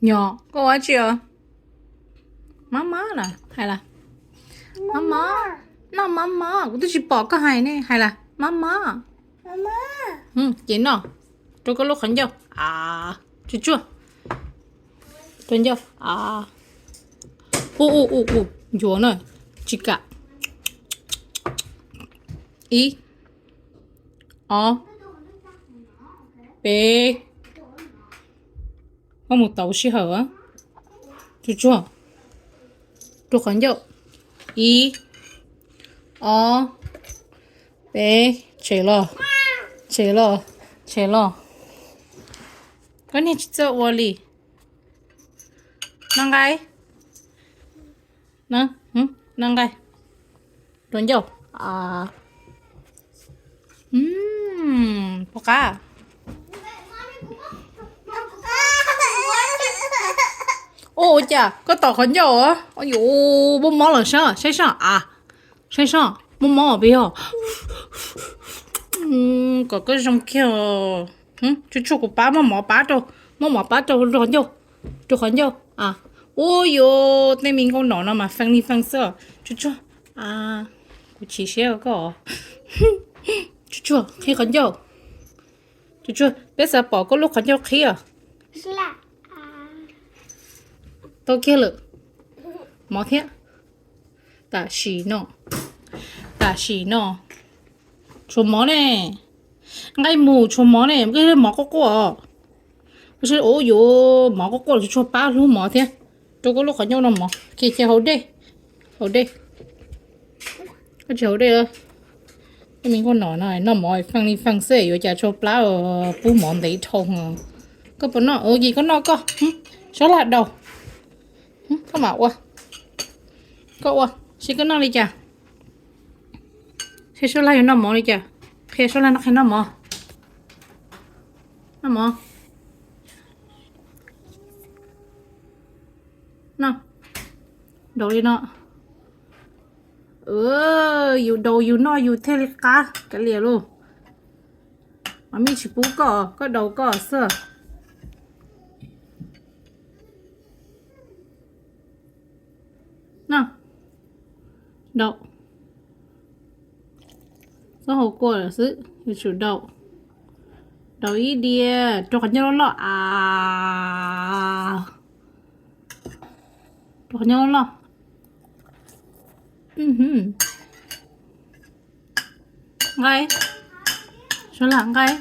Nyob, koj ua dab tsi os? Mab mab na, hais las. Mab mab, noj mab mab, kuv twb tsis pom koj hais ne, hais las mab mab. Ces noj rau koj lub qhov ncauj. Tsuag tsuag. Rau ncauj. U u u u, ncuav na, tsis kam. Ib, ob, peb. Koj mus tau sij hawm. Tsuag tsuag. Rau qhov ncauj. Ib, ob, peb, tshem los, tshem los, tshem los. Koj niag tsis txawj ua li. Noj nqaij. Noj nqaij. Rau ncauj. Puas qab? Ua cas koj tom qhov ncauj os? Muaj mob lawm sab, saib sab a, saib sab, muaj mob pes yog. Kom koj zoo kiag. Tsuag tsuag, kuv pab, muab mov pab rau, muab mov pab rau, rau qhov ncauj, rau qhov ncauj. Ua yuav tej me nkauj nom no mas feej li feej xwb. Tsuag tsuag, kuv chim siab koj. Tsuag tsuag, qhib qhov ncauj. Tsuag tsuag, peb xav pom koj lub qhov ncauj qhib os. Tau kiag lawm. Mov thiab. Tam sim no, tam sim no tshuav mov ne. Nqaij mus tshuav mov ne, koj mov quaj quaj os. Ua yuav mov quaj quaj, tsuag tsuag pab hlub mov thiab. Rau koj lub qhov ncauj no mov, ces ces haus dej, haus dej. Koj tsis haus dej. Tej me nkauj nom no noj mov feej li feej xwb, yuav cas tshuav plab pub mov ntev dhau. Koj puas noj? Ua kis koj noj koj. Sab laj daus. Koj mam ua. Koj ua, seb koj noj li cas. Seb sab laj yuav noj mov li cas. Qhia sab laj noj, qhia noj mov. Noj mov. Noj. Daus li no. Yus daus yus noj yus thiaj li qab kav liam lauj. Mas mij tsis pub koj, koj daus koj xwb. Noj. Daus. Txhob haus kua lawm xwb, yuav tsum daus. Daus ib diav, rau qhov ncauj loj loj a. Rau qhov ncauj loj loj. Nqaij. Sab laj nqaij.